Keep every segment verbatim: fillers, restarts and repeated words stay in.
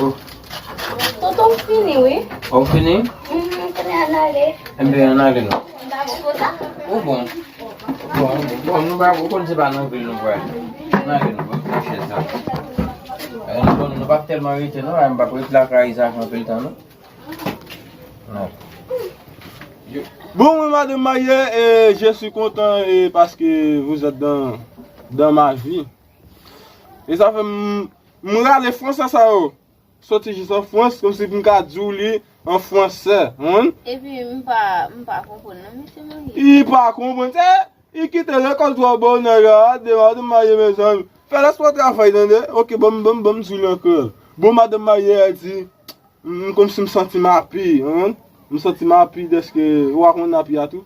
Oh. Tonton, m fini, wi. Oh, w fini? Mhm, m fini, ann ale. Enben, ann ale non. M pa bon konsa. Ou bon. Bon, bon, bon, nou pa, ou konn se pa nan vil nou pral. Ann ale non, ban m pran chèz la. Eh, nou, nou p ap tèlman rete non, m p ap ret lakay Izaak anpil tan non. Non. Bon, mwen, madanm marye, e, je suis content, e, paske vous êtes dans, dans ma vie. E sa fè m, m rale fransè sa yo. Soti jis an Frans, kòmsi pou m ka di w li an fransè, konprann? Epi m pa, m pa konprann non, mesye marye. Li pa konprann, se, li kite lekòl twò bonè la, de madanm marye, mezanmi. Fè lespwa travay, tande? Ok, ban m, ban m, ban m di w li an kreyòl. Bon, madanm marye, elle dit, m, kòmsi m santi m api, konprann? M santi m api dèske, ou pa konn api a tou?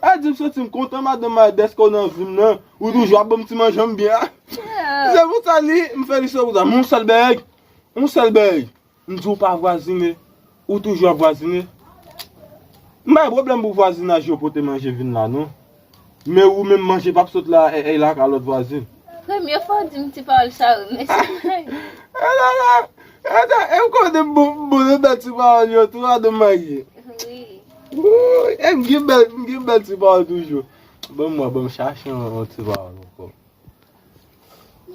Èl di m santi m kontan, madanm marye, dèske w nan vi m nan. Ou toujou ap ban m ti manje m byen a. Se pou sa li, m fè li se pou sa. Men yon sèl bèy, yon sèl bèy. M di w pa vwazine. Ou toujou ap vwazine. M pa gen pwoblèm pou vwazinaj yo pote manje vin la, non. Men ou menm manje p ap sot la, e, e lakay lòt vwazin. Premye fwa w di m ti pawòl sa yo, mesye. E la la, e, e, e m konnen m bon, m bon nan bèl ti pawòl yo tou, madanm marye. Wi. Wouy, e m gen bèl, m gen bèl ti pawòl toujou. Ban m wè, ban m chache yon, yon ti pawòl ankò.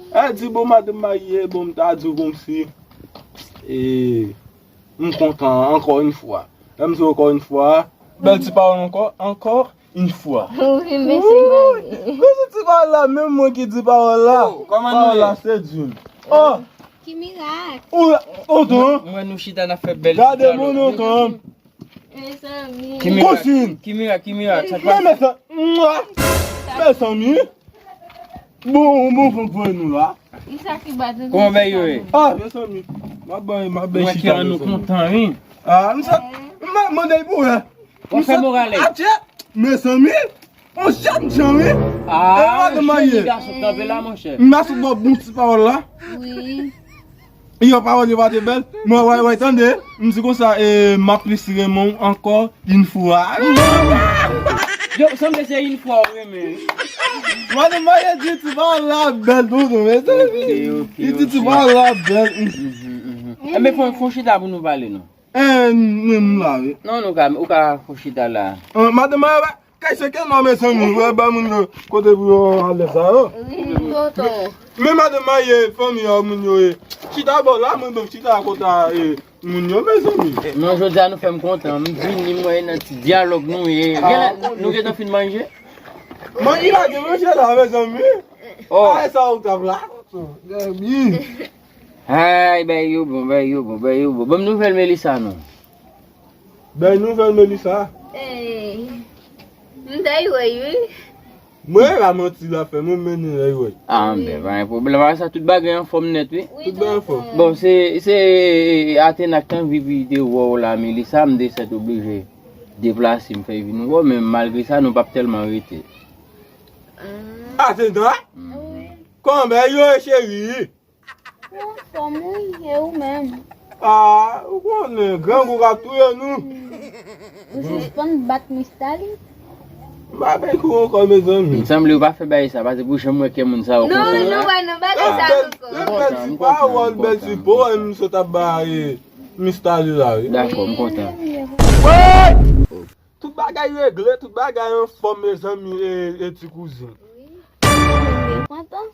E di, bon, madanm marye, bon, m ta di w kòmsi, e, m kontan, encore une fois. Lè m di encore une fois, bèl ti pawòl ankò, encore une fois. Wi, mesye marye. Wouy, mesye ti pawòl la, menm mwen ki di pawòl la. Oh, kòman nou ye? Pawòl la, se di l. Oh! Ki mirak! Ou, tonton. Mwen, nou chita, n ap fè bèl ti dyalòg. Gade moun nan kanmenm. Mezanmi. Ki mirak, ki mirak, ki mirak, sa k pase? Men, mezanmi. Bon, bon, bon, bon, nou la. Kòman bèy yo ye? Ah, mezanmi. M ap bay, m ap bay chita, mezanmi. Mwen ki an nou kontan, wi. Ah, m sa, m ap mande pou wè. W ap fè moral. Atye, mezanmi. On jèn jan, wi. Ah, madanm marye. Gason kanpe la, monchè. M ap sot ba w bon ti pawòl la. Wi. Yo, pawòl yo pa te bèl. Mwen, wè, wè, tande. M di konsa, e, m ap plis renmen w encore une fois. Yo, sanble se une fois ou renmen. Madanm marye di ti pawòl la bèl, tonton, mezanmi. Ok, ok, ok. Li di ti pawòl la bèl. Mhm, mhm. Enben, fò, fò chita pou nou pale, non. Eh, mwen, m la, wi. Non, nou ka, ou ka fò chita la. Eh, madanm marye, kay se kè non, mezanmi, wè, ba moun yo kote pou yo alèz la, yo. Wi, tonton. Men madanm marye, fanmi a moun yo ye. Chita bò la, mwen menm chita kote a, e, moun yo, mezanmi. Non, jodi a nou fè m kontan. M vini, mwen, nan ti dyalòg nou ye. Genlè nou gentan fin manje? Manje la, gen manje la, mezanmi. Oh. A, sa ou t ap la? Mezanmi. Ay, bèy yo bon, bèy yo bon, bèy yo bon. Ban m nouvèl Melissa, non. Bèy nouvèl Melissa. Eh, m dèy wè, wi. Mwen, la manti la fè, mwen mennen dèy wè. Ah, men, pa gen pwoblèm. Sa, tout bagay anfòm nèt, wi. Tout bagay anfòm. Bon, se, se Atena k t anvi vide wè w la, Melissa, m te sèt oblije deplase, m fè vin wè w, men malgre sa, nou p ap tèlman rete. Atena? Wi. Kòman bèy yo, cheri? Ou anfòm, wi, e ou menm? Ah, ou konnen, grangou k ap touye nou. Ou sispann bat Miss Tali? M pa bay kou ankò, mezanmi. M sanble ou pa fè bagay sa, paske pou jan m wè kè moun sa yo kontan la. Non, nou pa nan bagay sa ankò. Bèl ti pawòl, bèl ti powèm, m sot ap bay Miss Tali la, wi. Dakò, m kontan. Tout bagay regle, tout bagay anfòm, mezanmi, e, e ti kouzin. Wi. Kontan?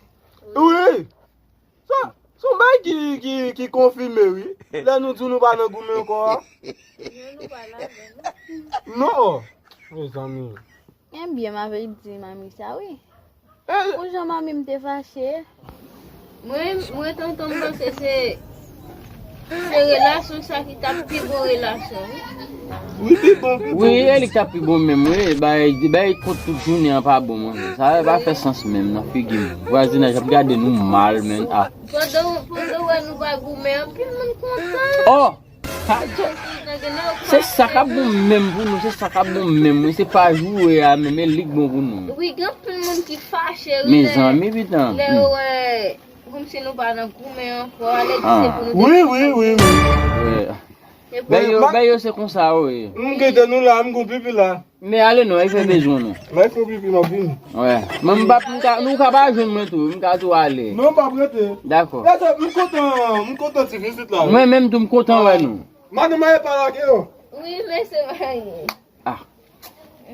Wi. Sa, se yon bagay ki, ki, ki konfime, wi. Lè nou di w nou pa nan goumen ankò a. Non, nou pa ladan, non. Non. Mezanmi. Ebyen, m avè di manmi sa, wi. Eh. Pou jan manmi m te fache. Mwen, mwen, tonton, m panse se Se relasyon sa ki t ap pi bon relasyon, wi. Wi, pi bon, pi bon. Wi, e li k t ap pi bon menm, wi. Bay, bay kont tout jounen an pa bon, mwen. Sa pa fè sans menm nan figi m. Vwazinaj ap gade nou mal, men. Ah. Pandan, pandan w wè nou pa goumen, anpil moun kontan. Oh! Adje! Se sa k ap bon menm pou nou, se sa k ap bon menm, wi. Se pa joure a menm, e li k bon pou nou. Wi, gen anpil moun ki fache, wi, lè, mezanmi, pitan. Lè yo wè Kòmsi nou pa nan goumen ankò, ale di se pou nou te... Wi, wi, wi, wi. Wi. Bèl yo, bèl yo se konsa yo ye. M kite nou la, m gon pipi la. Men ale non, e fè bezwen nou. Mwen fè pipi, m ap vini. Wè. Men m pa, m ka, nou ka pa jwenn mwen tou, m ka tou ale. Non, m p ap rete. Dakò. Rete, m kontan, m kontan ti vizit la. Mwen menm tou, m kontan wè nou. Madanm mwen pa la ke yo. Wi, men se mari. Ah.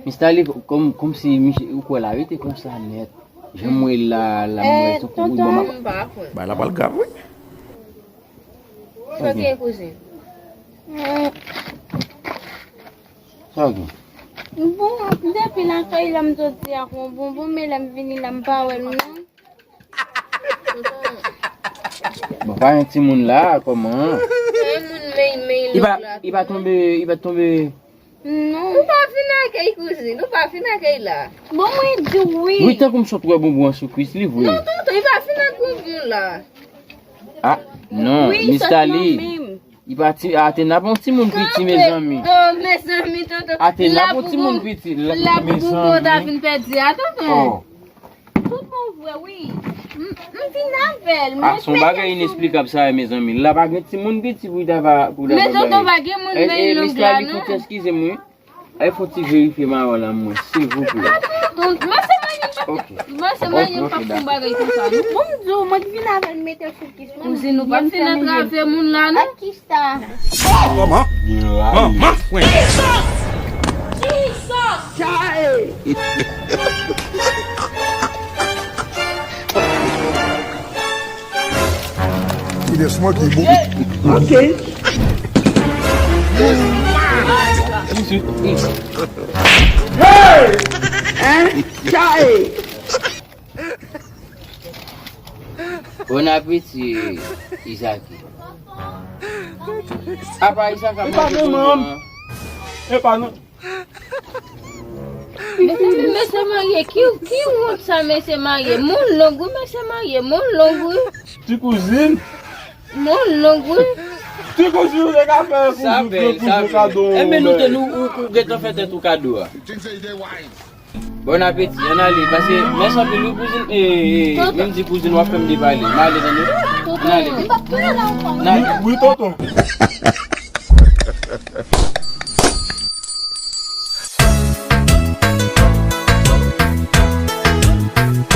Mista Li, kòm, kòmsi misye, ou kwè l arete konsa nèt. Jan m wè l la, la, m wè se kou, wi, tonton. Bagay la pral grav, wi. Sa w gen, kouzin? Sa w gen? Bon, depi lakay la, m soti ak yon bonbon, men lè m vini la, m pa wè l, non. Bon, pa yon timoun la, kòman? Pa yon moun men, men lòt la. Li pa, li pa tonbe, li pa tonbe. Non. Ou pa fin akèy kouzin, ou pa fin akèy la. Bon, mwen di wi. Wi, tankou m sot wè bonbon an sou kwis li vre. Non, tonton, li pa fin ak bonbon la. Ah, non, wi, Mista Li. Li pati, Atena pa yon timoun piti, mezanmi. Oh, mezanmi, tonton. Atena pa yon timoun piti, mezanmi. Lè bonbon ta fin pèdi a, tonton. Oh. Tout bon vre, wi. M, m vin avè l. Ah, se yon bagay inesplikab sa, mezanmi. La pa gen timoun piti pou ta va, pou ta va. Men tonton, pa gen moun men long la, non. Mista Li, eskize m, wi. Ay, fò ti verifye mawon la mwen, silvouplè. Mwen se mwen, mwen se mwen, pa fè yon bagay konsa, non. Bon, m di w, mwen ki vin avè l mete sou kis mwen. Kouzin, ou pa fin antrave moun la, non? Ak kisa? Manman! Manman! Kisa? Kisa? Chae! It is smoky, boo. Ok. Hey! Hein? Chae! Bon apeti, Izaki. Apa Izaki ap manje pou mwen an? Epa non. Mesye, mesye marye, ki, ki wont sa, mesye marye? Moun long wi, mesye marye, moun long wi. Ti kouzin. Moun long wi. Ti kouzin, ou te ka fè pou, sa bèl, pou, pou sa bèl. Kado. Enben nou te, nou, ou, ou gentan fè tèt ou kado a. Bon apeti, ann ale, paske mèsi anpil wi kouzin, e, e, menm di kouzin w ap fè m depale. M ale tande. Ann ale. Ann ale. Wi, wi, tonton.